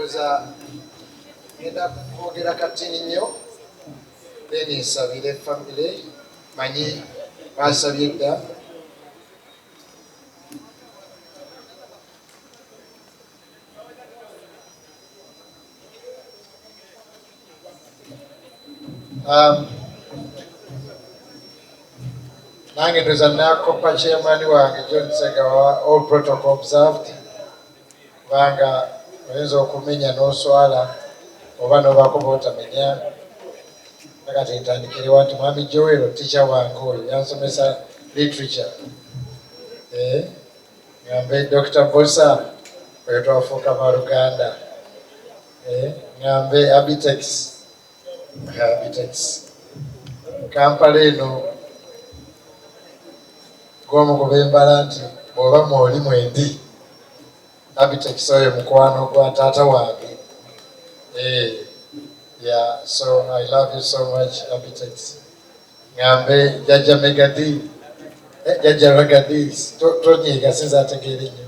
Ndowooza ngenda kwogera katini nnyo, then nsabire family. Manyi basabye dda. Nange ndowooza nakopa chairman wange John Segawa, all protocol observed, kubanga oyinza okumenya n'oswala oba n'obaako bootamenya. Kati ntandikirewa nti mwami Joel, teacher wange oyo yansomesa literature. Eh, ngambe Dr. Bosa, oyo twafuuka baluganda. Eh, ngambe Abitex, Abitex Kampala eno gwomu kubembala nti bw'oba mwoli mwendi. Abitex oyo mukwano gwa taata wange. Eh, yeah, so I love you so much, Abitex. Ngambe Jajja Megadi, eh, Jajja Ragadi, tonyiiga, sinza ategeera ennyo.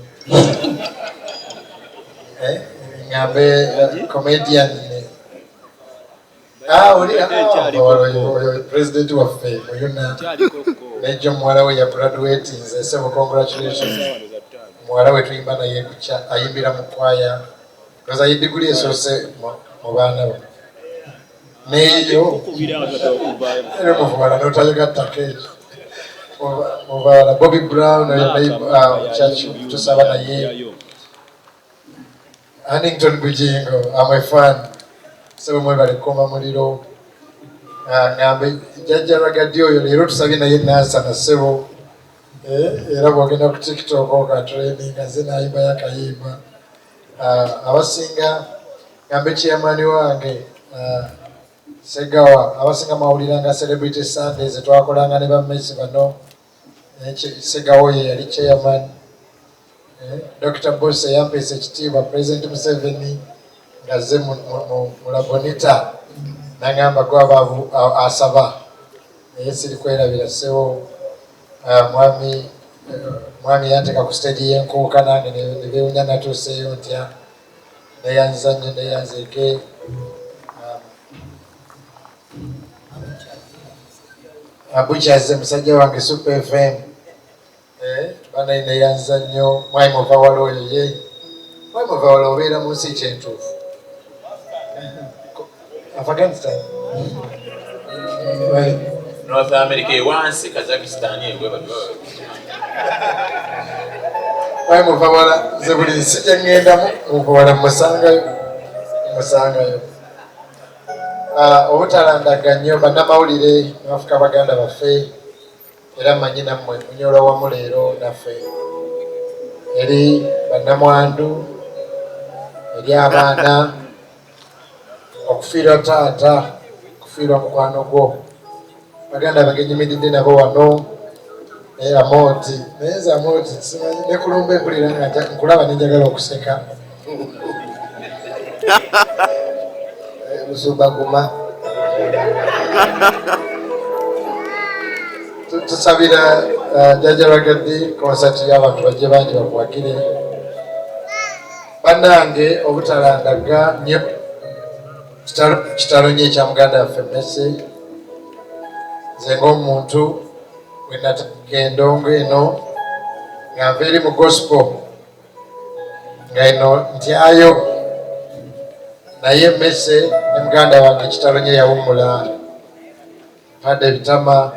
Eh, ngambe comedian, ah, oli ah, oyo president waffe muyuna nejjo muwala we ya graduate nze sebo, congratulations muwala we, tuyimba naye kukya, ayimbira mu kwaya koza ye diguli esoose mu baana bo neeyo era muvuwala notayogattako ekyo mubaala. Bobby Brown oyo church tusaba naye. Hannington Bujingo, I'm a fan. Sebo mwebale kukoma muliro. Ah, ngambe Jjajja Ragadi oyo leero tusabye naye Nansana ssebo. Eh, era bwogenda ku TikTok oka trending aze nayimbayo akayimba. Ah, abasinga ngambe chairman wange, ah, Segawa, abasinga mwawuliranga Celebrity Sundays twakolanga ne bamesi bano. Eh, Segawa oyo yali chairman. Eh, Dr. Boss yampeesa ekitiibwa President Museveni ng'azze mu Labonita nagamba gwaba asaba, naye siri kwerabira ssebo. Ah, mwami, eh, mwami yanteeka ku stage y'enkuuka nange ne beewunya natuuseeyo ntya. Neyanziza nnyo, neyanzeeke. Abukyazze musajja wange Super FM. Eh, bana neyanziza nnyo mwami Muvawala oyo ye mwami Muvawala obeera mu nsi kyentuufu Afghanistan. North America ewansi, Kazakhstan ebwe. Mwami Muvawala, nze buli nsi gye ŋŋendamu Muvawala musangayo, musangayo. Ah, obutalandaga nnyo bannamawulire mwafuka baganda baffe, era manyi nammwe munyola wamu leero naffe, eri bannamwandu, eri abaana, okufiirwa taata, okufiirwa mukwano gwo, baganda bange nyimiridde nabo wano. Naye Amooti, naye nze Amooti simanyi nekulumba empulira nga nkulaba nenjagala okuseka. Musumba guma. Tusabira Jjajja Ragadi concert y'abantu bajje bangi bakuwagire. Bannange, obutalandaga nnyo, kitalo nnyo ekya muganda waffe Mmese. Nze ng'omuntu bwe natandika endongo eno nga nva eri mu gospel nga eno ntyayo, naye Mmese ne muganda wange kitalo nnyo yawummula Padde Bitama.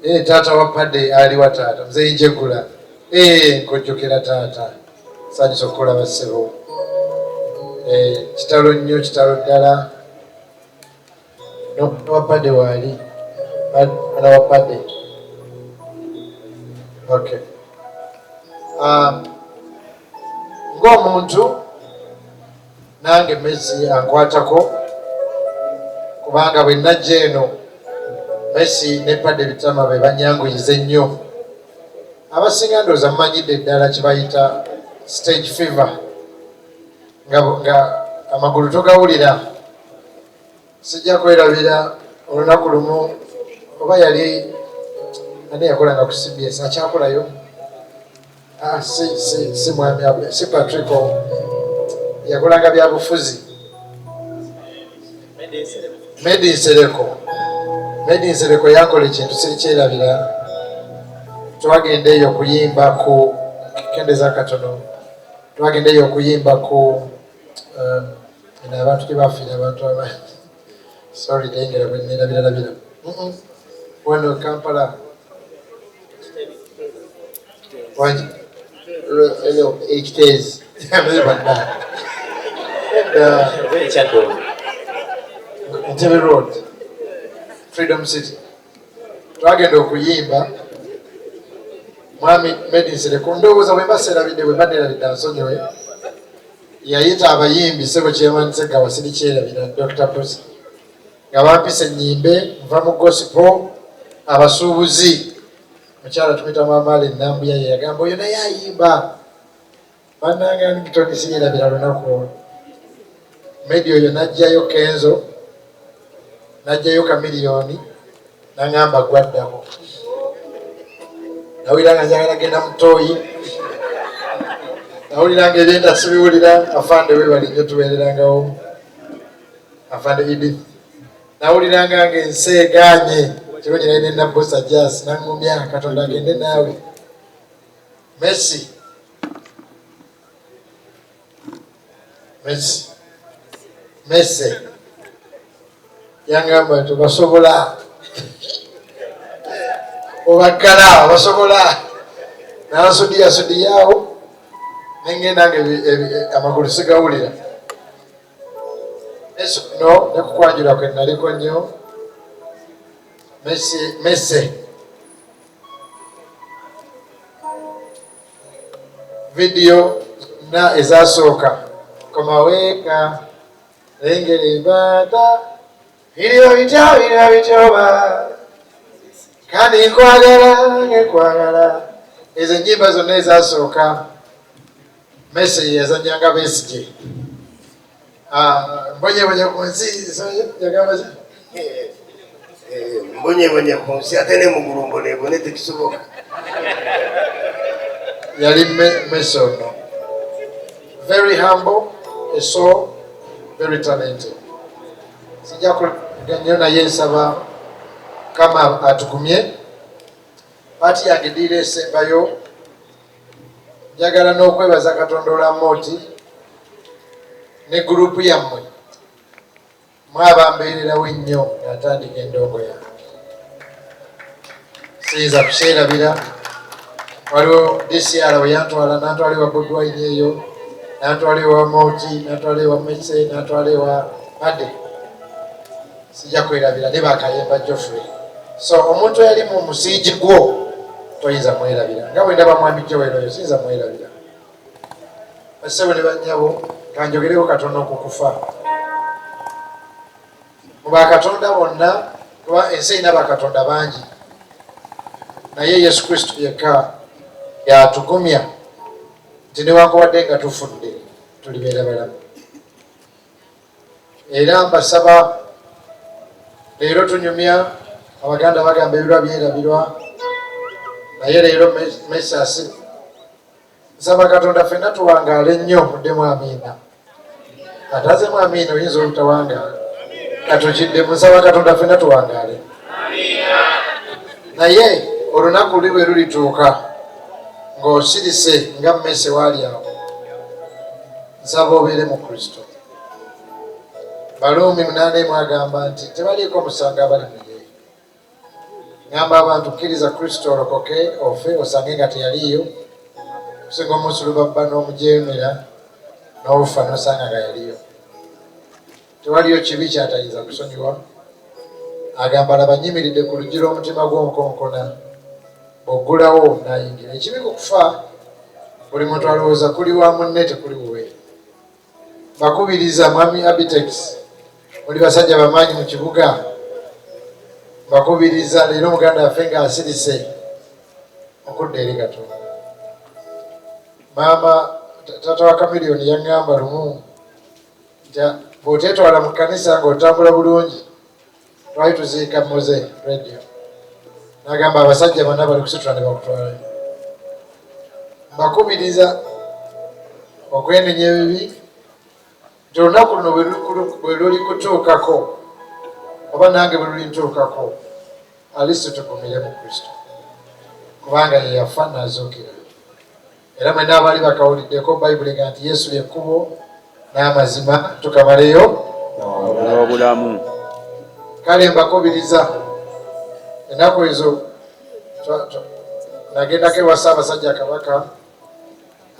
Eh, taata wa Padde aliwa? Taata Muzeeyi Njegula. Eh, nkojjokera taata, sanyusa okukulaba ssebo. Eh, kitalo nnyo, kitalo ddala. N'omwana wa Padde waali, mwana wa Padde. Okay. Ah, ng'omuntu nange Messi ankwatako kubanga bwe najja eno Messi ne Padde Bitama be banyanguyiza ennyo. Abasinga ndowooza mumanyidde ddala kye bayita stage fever, nga amagulu togawulira. Sijja kwerabira olunaku lumu, oba yali ani yakolanga ku CBS, akyakolayo. Ah, si, si, si mwami si Patrico yakolanga byabufuzi. Medi Nsereko, Medi Nsereko yankola ekintu sirikyerabira. Twagenda eyo okuyimba ku kendeza katono, twagenda eyo okuyimba ku abantu gye bafiira abantu abangi, sorry, lengera bwe nerabiralabira wano Kampala wangi Ekiteezi. Entebbe Road, Freedom City. Twagenda okuyimba mwami Medi Nsereko, ndowooza bwe mba seerabidde, bwe mba neerabidde ansonyiwe. Yayita abayimbi sebo kyemanise gawa sirikyerabira Dr. Pusi nga bampisa ennyimbe nva mu gospel abasuubuzi mukyala tumuyita Mamaale Nambuya ye yagamba oyo naye ayimba bannange Anington siyerabira lunaku olwo. Medi oyo n'aggyayo Kenzo, n'aggyayo Kamiliyoni, n'aŋŋamba gwaddako. Nawulira nga njagala genda mu ttooyi, nawulira nga ebyenda sibiwulira. Afande webali nnyo tubeererangawo, afande Edith. Nawuliranga nga ensi egaanye kirungi naye ne Nabbosa Jas n'aŋŋumya Katonda agende naawe. Messi, Messi, Messi yangamba nti obasobola obakkala obasobola nansudiya sudiyaawo nengenda nga amagulu sigawulira. Messi no nekukwanjula kwe naliko nnyo. Messi, Messi vidiyo na ezasooka komaweeka lengera embaata biriyo bitya biriyo bityoba kandi nkwagala nkwagala ezo ennyimba zonna ezasooka Messi yazanyanga Besigye. Ah, mbonyebonye ku nsi yagamba ki? Mbonyebonye ku nsi ate ne mugulu mbonebone tekisoboka. Yali Messi ono very humble, a soul very talented. Sijja kuga nnyo naye nsaba kama atugumye. Paati yange diira esembayo, njagala n'okwebaza Katonda olamooti ne gurupu yammwe mwabambeererawo ennyo nga ntandika endongo yange, siyinza kukyerabira. Waliwo DCR bwe yantwala, nantwala ewa Bobi Wine eyo, nantwala ewa Moti, nantwala ewa Mese, nantwala ewa Made, sijja kwerabira ne Bakayemba Geoffrey. So omuntu eyali mu musiigi gwo toyinza mwerabira, nga bwe ndaba mwami Joel oyo siyinza mwerabira. Bassebo ne bannyabo, kanjogereko katono ku kufa. Mu bakatonda bonna, kuba ensi erina bakatonda bangi, naye Yesu Kristo yekka yatugumya nti newankubadde nga tufudde tulibeera balamu. Era mbasaba leero tunyumya, Abaganda bagamba ebirwa byerabirwa, naye leero Mesasi nsaba Katonda ffenna tuwangaale nnyo, muddemu amiina. Atazemu amiina oyinza obutawangaala, katukiddemu. Nsaba Katonda ffenna tuwangaale, naye olunaku luli bwe lulituuka ng'osirise nga mmese waali awo, nsaba obeere mu Kristo. Baluumi 8 agamba nti tebaliiko musango abali mu ye. Ngamba abantu kkiriza Kristo olokoke ofe osange nga teyaliiyo, kusinga omusuluba bba n'omujeemera n'ofa n'osanga nga yaliyo. Tewaliyo kibi kyatayinza kusonyiwa. Agamba laba nnyimiridde ku luggi lw'omutima gw'onkonkona, bw'oggulawo n'ayingira. Ekibi ku kufa buli muntu alowooza kuli wa munne, tekuli wuwe. Mbakubiriza mwami Abitex, muli basajja bamaanyi mu kibuga, mbakubiriza leero muganda waffe ng'asirise okudda eri Katonda. Maama taata wa Kamiliyoni yaŋŋamba lumu nti bw'oteetwala mu kkanisa ng'otambula bulungi, twali tuziika Moze Radio, n'agamba abasajja bonna bali kusitula ne bakutwalayo. Mbakubiriza okwenenya ebibi nti olunaku luno bwe luli kutuukako oba nange bwe lulintuukako, alisi tugumire mu Kristo, kubanga ye yafa n'azuukira. Era mwenna abaali bakawuliddeko Bayibuli nga nti Yesu lye kkubo n'amazima tukamaleyo n'obulamu. Kale mbakubiriza ennaku ezo nagendako ewa Ssaabasajja Kabaka,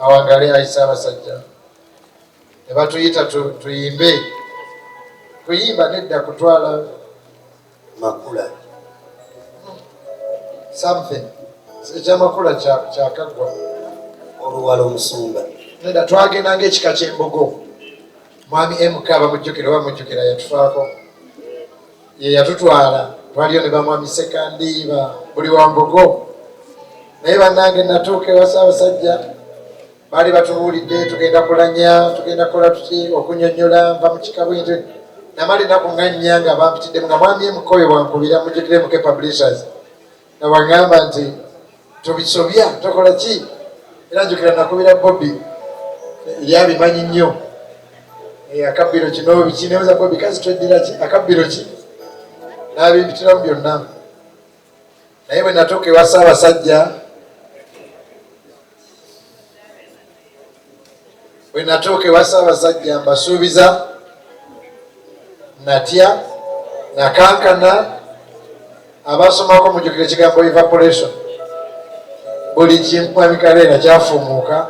awangale ayi Ssaabasajja, ne batuyita tuyimbe, kuyimba nedda, kutwala makula something ekyamakula kyakaggwa. Oluwala omusumba. Nedda, twagenda ng'ekika ky'embogo. Mwami MK bamujjukira oba mujjukira, yatufaako, ye yatutwala. Twaliyo ne bamwami Sekandiiba, buli wa mbogo. Naye bannange, natuuka ewa Ssaabasajja, baali batubuulidde tugenda kulanya, tugenda kukola tuki, okunyonyola nva mu kika bwinti. Namala ennaku nga 4 nga bampitiddemu, nga mwami MK oyo bwankubira, mujjukire MK Publishers, nga bwagamba nti tobisobya, tokola ki. Era njukira nakubira Bobi, yabimanyi nnyo. Akabbiro kino biki, nebuza Bobi kazi tweddira ki, akabbiro ki, n'abimpitiramu byonna. Naye bwe natuuka ewa Ssaabasajja, bwe natuuka ewa Ssaabasajja, mbasuubiza natya, nakankana. Abasomako mujjukira ekigambo evaporation, buli kimu mwami Kaleera kyafuumuuka.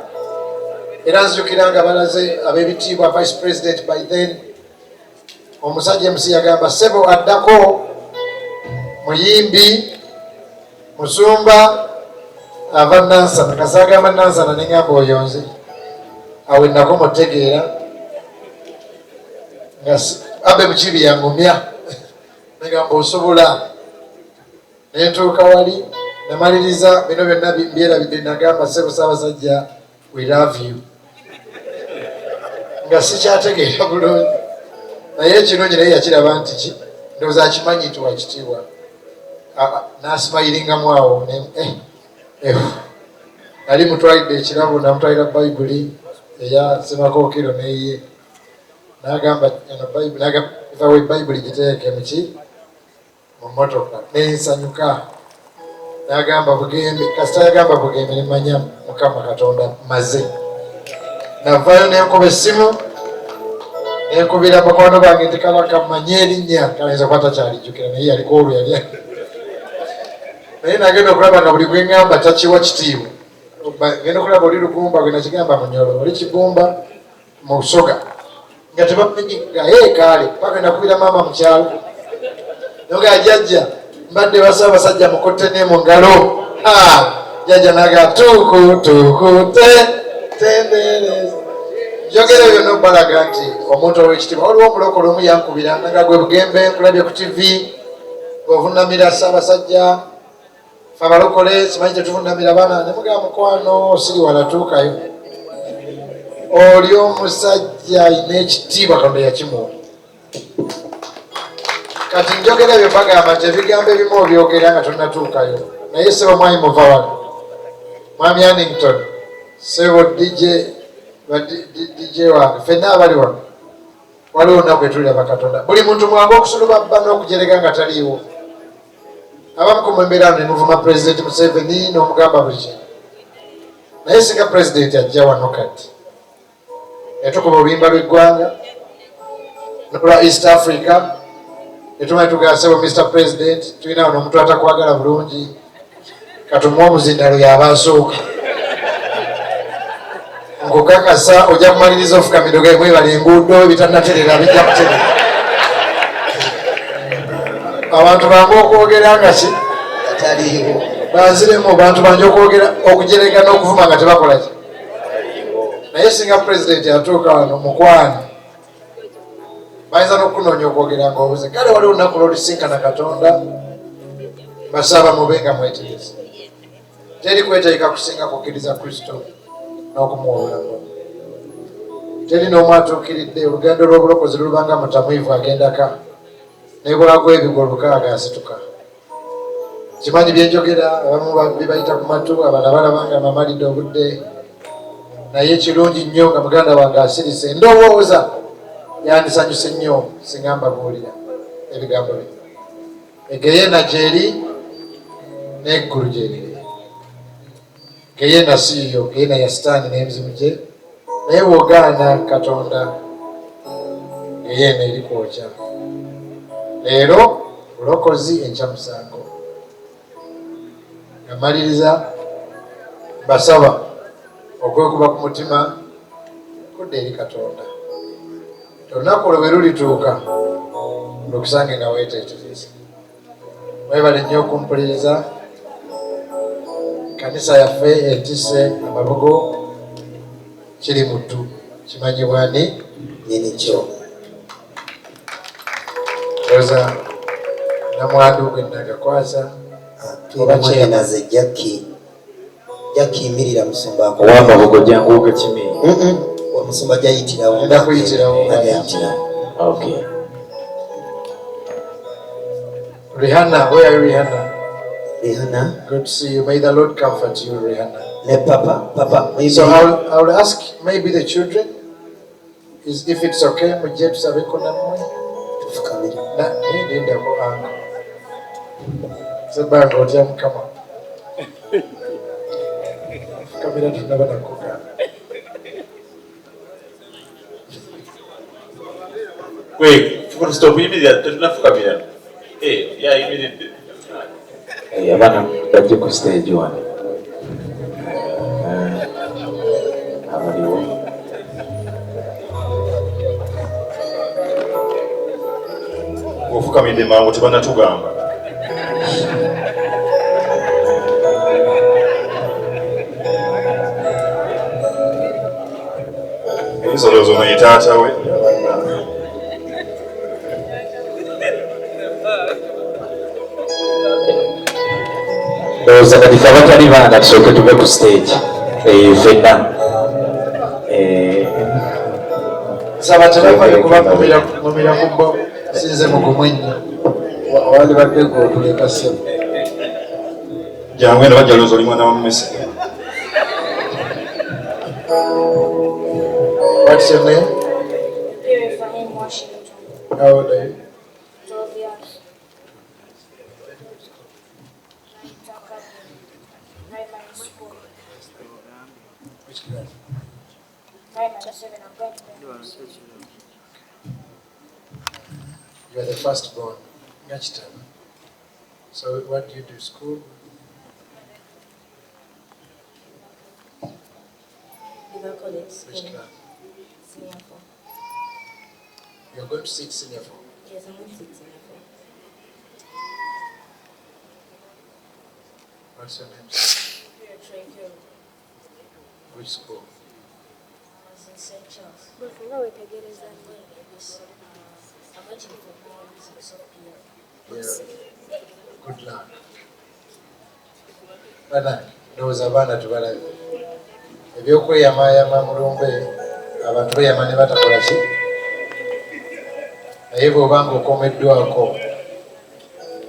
Era nzijukira nga balaze ab'ebitiibwa, vice president by then, omusajja MC yagamba, "Ssebo addako muyimbi musumba ava Nansana." Kasagamba Nansana, neŋamba oyo nze. Awo enako mutegeera nga abe Mukibi yangumya, negamba osobola. Nentuuka wali, namaliriza bino byonna mbyerabidde. Nagamba, "Ssebo Ssaabasajja, we love you," nga sikyategeera bulungi. Naye ekirungi naye yakiraba nti ki, ndowooza akimanyi nti wakitiibwa, nasimayiringamu awo. Nali mutwalidde ekirabo, namutwalira Bayibuli eya Semakookiro neye, nagamba eno Bayibuli, nagamba Bayibuli giteeke muki, mu motoka. Nensanyuka. Nagamba Bugembe, kasita yagamba Bugembe nemanya Mukama Katonda maze. Navayo nenkuba essimu, nenkubira mukwano bange nti Kabaka manye erinnya, kayinza kuba takyalijjukira, naye yaliko olwo yali. Naye nagenda okulaba nga buli gweŋŋamba takiwa kitiibwa. Ngenda okulaba oli Lugumba gwe nakigamba Munyolo, oli Kigumba Musoga, nga tebamanyi nga kaale paka nakubira maama mukyalo, noga jjajja mbadde basa abasajja mukutte ne mu ngalo. Jjajja naga tuku tuku te tendereza. Njogera byonna obbalaga nti omuntu ow'ekitiibwa, waliwo omulokole omu yankubira nga gwe Bugembe, nkulabye ku TV ng'ovunamira Ssaabasajja, fe abalokole simanyi tetuvunamira baana. Nemugamba, mukwano, siri walatuukayo. Oli omusajja alina ekitiibwa, Katonda yakimuwa. Kati njogera ebyo bagamba nti ebigambo ebimu obyogera nga tonatuukayo. Naye sebo mwami Muvawala, mwami Annington, sebo DJ, DJ wange, ffenna abali wano, waliwo olunaku etuliraba Katonda. Buli muntu mwangu okusuluba bba n'okujerega nga taliiwo. Abamu ku mwembeera ne muvuma Pulezidenti Museveni n'omugamba buli kintu, naye singa pulezidenti ajja wano kati netukuba oluyimba lw'eggwanga nolwa East Africa, netumanya tugamba, "Sebo Mr President, tulina wano omuntu atakwagala bulungi, katumuwa omuzindalo yaba asooka," nkukakasa ojja kumaliriza ofukamidde gae, "Mwebala enguudo, ebitanaterera bijja kuterera." Abantu bange okwogera nga ki Ataliiwo. Banziremu, bantu bange okwogera, okujerega n'okuvuma nga tebakola ki. Naye singa pulezidenti atuuka wano, mukwano, bayinza n'okunoonya okwogera nga obuze. Kale waliwo olunaku lwolisinkana Katonda. Basaba mube nga mwetegese. Teri kwetegeka kusinga kukkiriza Kristo n'okumuwa obulamu. Teri n'omu atuukiridde. Olugendo lw'obulokozi lulubanga mutamiivu agendaka, ne bwagwa ebigwo 6 asituka. Kimanyi byenjogera abamu bibayita ku matu, abalala balaba nga mamalidde obudde, naye kirungi nnyo nga muganda wange asirise. Ndowooza yandisanyuse nnyo singa mbabuulira ebigambo bino. Egeyena gyeri n'eggulu gyeriri. Geyena si yiyo, geyena ya Sitaani n'emizimu gye, naye bw'ogaana Katonda geyena eri kwokya. Leero bulokozi, enkya musango. Nga mmaliriza mbasaba okwekuba ku mutima kudda eri Katonda. Olunaku olwo bwe lulituuka lukusange nga weeteetereza. Mwebale nnyo okumpuliriza. Kanisa yaffe etisse amabugo kiri muttu kimanyibwa ni nyini kyo. Roza namwandu gwe nagakwasa. Oba kyenaze Jackie. Jackie yimirira musumba ako. Ow'amabugo jangu ogakime. Omusumba jayitirawo. Ngenda kuyitirawo. Ajayitirawo. Okay. Rihanna, where are you, Rihanna? Rihanna. Good to see you. May the Lord comfort you, Rihanna. Ne papa, papa. So I'll ask maybe the children is if it's okay mujje tusabeko nammwe. Tufukamire. Lindako anko. Sebbanga otya Mukama. Fukamira tunaba nakugaana. Gwe full stop yimirira tetunafukamira. Eh, yayimiridde. Eh, abaana bajje ku stage wano. Abaliwo. Ofukamidde mangu tebanatugamba. Ensolo ono ye taata we. Ndowooza kati ffe abatali baana tusooke tuve ku stage. Eh, ffenna. Eh, Nsaba tebafayo kuba mumira ku bo sinze mugumu ennyo. Wandibadde gwe otuleka ssebo. Jangu eno bajja lowooza oli mwana wa mmese. What's your name? Pierre Fahim Washington, How old are you? 12 years. Naitaka Primary School. Which class? Primary 7, I'm going to primary 7. You are the firstborn. Ngachitaba. So what do you do? School? River College Which School, class? Senior 4. You're going to sit senior four. Yes, I'm going to sit senior 4. What's your name, sir? Pierre Tranquil. Which school? I was in St. Charles. Yes, I'm waiting for more results of PL. Yeah. Good luck. Bana, ndowooza abaana tubalabe. Ebyokweyamaayama mulumbe abantu beyama ne batakola ki, naye bw'oba nga okomeddwako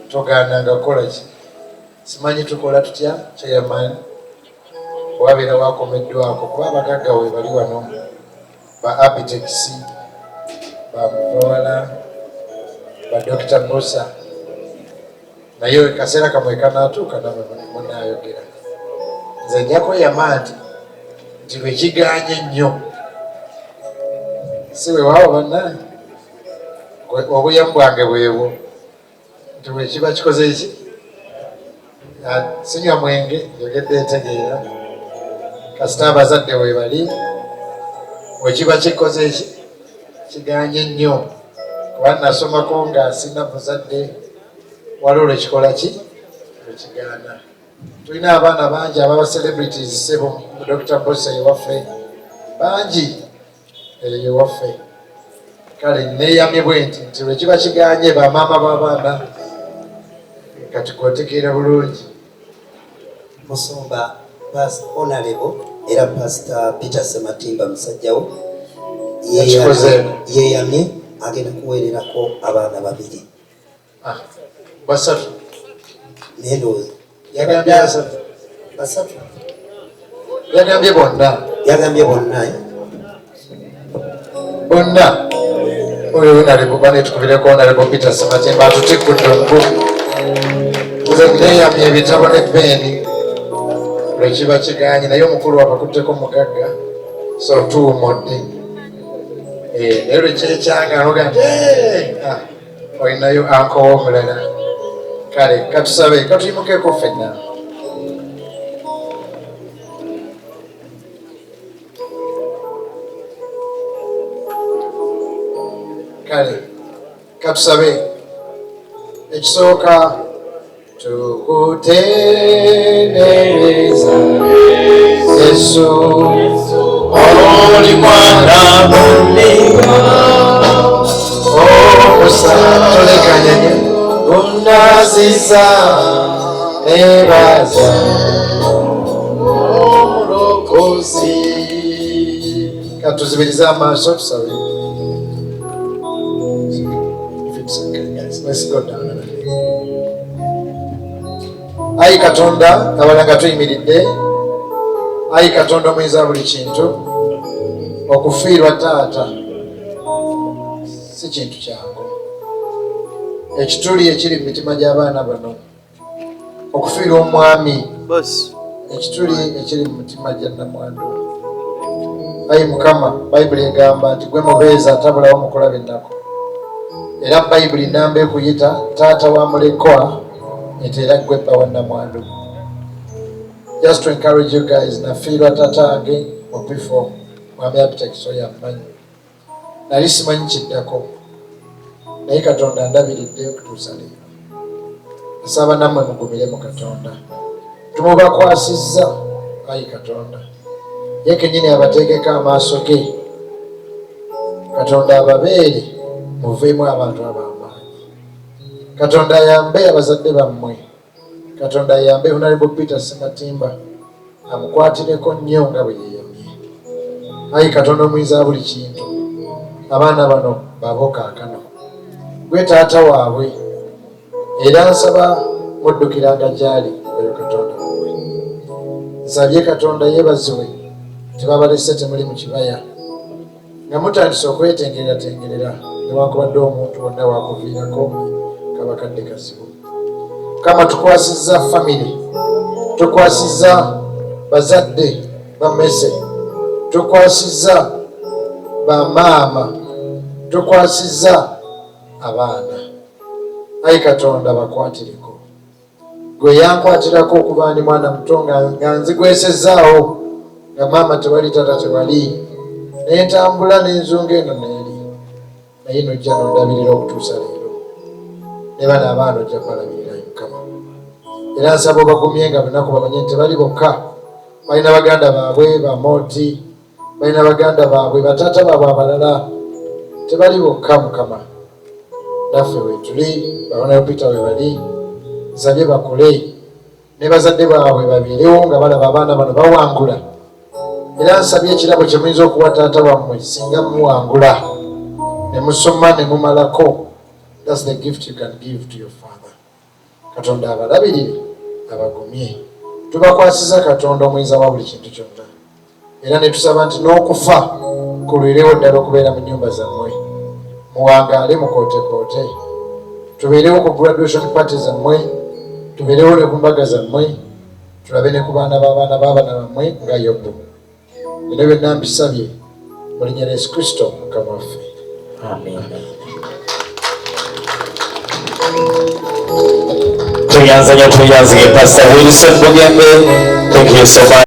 togaananga kukola ki. Simanyi tukola tutya chairman wabeera wakomeddwako, kuba abagagga we bali wano ba Abitex, ba Mutwala, ba Dr. Bosa, naye kaseera kamwe kanaatuuka namwe munaayogera. Nze nja kweyama nti bwe kiganye nnyo si weewaawo bannange, obuyamu bwange bwebwo nti bwe kiba kikoze ki. Sinywa mwenge, njogedde ntegeera, kasita abazadde we bali, bwe kiba kikoze ki kiganye nnyo, kuba nasomako nga sina muzadde, waliwo lwekikola ki lwekigaana. Tulina abaana bangi ababa celebrities sebo, Dr. Bosa ewaffe bangi eyo ewaffe. Kale neeyamye bwe nti lwe kiba kiganye bamaama b'abaana kati gwotegeera bulungi. Musumba Honorable era Pastor Peter Sematimba musajjawo Yakikozeeko. yeeyamye agenda kuweererako abaana babiri. Basatu. Naye ndowooza Yagambye basatu. Basatu. Yagambye bonna. Yagambye bonna, eh? Bonna. Oyo honorable, banetukubireko Honorable Peter Ssematimba atutikkudde omugugu. Nze neeyamye ebitabo ne peeni lwekiba kiganye, naye omukulu abakutteko mugagga, so tuwumudde. Naye lwekyekyanga noga nti olinayo ankowo omulala. Kale katusabe, katuyimukeko ffenna. Kale katusabe. Ekisooka, tukutendereza Yesu, oli mwana munninga omusa tolekanyanya unaziza nebaza omulokozi. Katuzibirize amaaso tusabe. If it's okay, guys, let's go down a little. Ayi Katonda, abala nga tuyimiridde, ayi Katonda omuyinza buli kintu, okufiirwa taata si kintu kyangu. Ekituli ekiri mu mitima gy'abaana bano, okufiirwa omwami, ekituli ekiri mu mutima gya nnamwandu. Ayi Mukama, Bayibuli egamba nti gwe mubeezi atabulawo mu kulaba ennaku, era Bayibuli namba ekuyita taata wa mulekwa, nti era gwe bba wa nnamwandu. Just to encourage you guys, nafiirwa tatange mu bifo, mwami Abitex oyo ammanyi, nali simanyi kiddako, naye Katonda andabiridde okutuusa leero. Nsaba nammwe mugumire mu Katonda. Tumubakwasizza ayi Katonda, ye kennyini abateekeko amaaso ge. Katonda ababeere, muveemu abantu ab'amaanyi. Katonda ayambe abazadde bammwe. Katonda ayambe Honorable Peter Ssematimba, amukwatireko nnyo nga bwe yeeyamye. Ayi Katonda omuyinza buli kintu, abaana bano babo kaakano, gwe taata waabwe, era nsaba muddukiranga gy'ali oyo Katonda wammwe. Nsabye Katonda yeebazibwe tebabalese, temuli mu kibaya nga mutandise okwetengereratengerera, newankubadde omuntu wonna wakuviirako kaba kadde kazibu. Kama tukwasizza famire, tukwasizza bazadde bamese, tukwasizza bamaama, tukwasizza abaana. Ayi Katonda, bakwatireko. Gwe yankwatirako okuba ndi mwana muto, nga nzigwesezaawo, nga maama tewali, tata tewali, nentambula n'enzunga eno neeri, naye nojja nondabirira okutuusa leero. Ne bano abaana ojja kubalabirira, Mukama, era nsaba obagumye nga bunaku bamanye nti tebali bokka, balina baganda baabwe bamooti, balina baganda baabwe, bataata baabwe abalala, tebali bokka. Mukama, naffe wetuli, babonayo Peter we bali. Nsabye bakule ne bazadde baabwe babeerewo nga balaba abaana bano bawangula, era nsabye ekirabo kye muyinza okuwa taata wammwe singa muwangula ne musoma ne mumalako. That's the gift you can give to your father. Katonda abalabirire, abagumye. Tubakwasiza Katonda omuyinza wa buli kintu kyonna, era ne tusaba nti n'okufa kulwirewo ddala okubeera mu nnyumba zammwe. Muwangaale, mukootekoote, tubeerewo ku graduation party zammwe, tubeerewo ne ku mbaga zammwe, tulabe ne ku baana b'abaana b'abaana bammwe nga Yobu. Bino byonna mbisabye mu linnya lya Yesu Kristo Mukama waffe. Amen. Tuyanza nnyo, tuyanzige Pastor Wilson Bugembe. Thank you so much.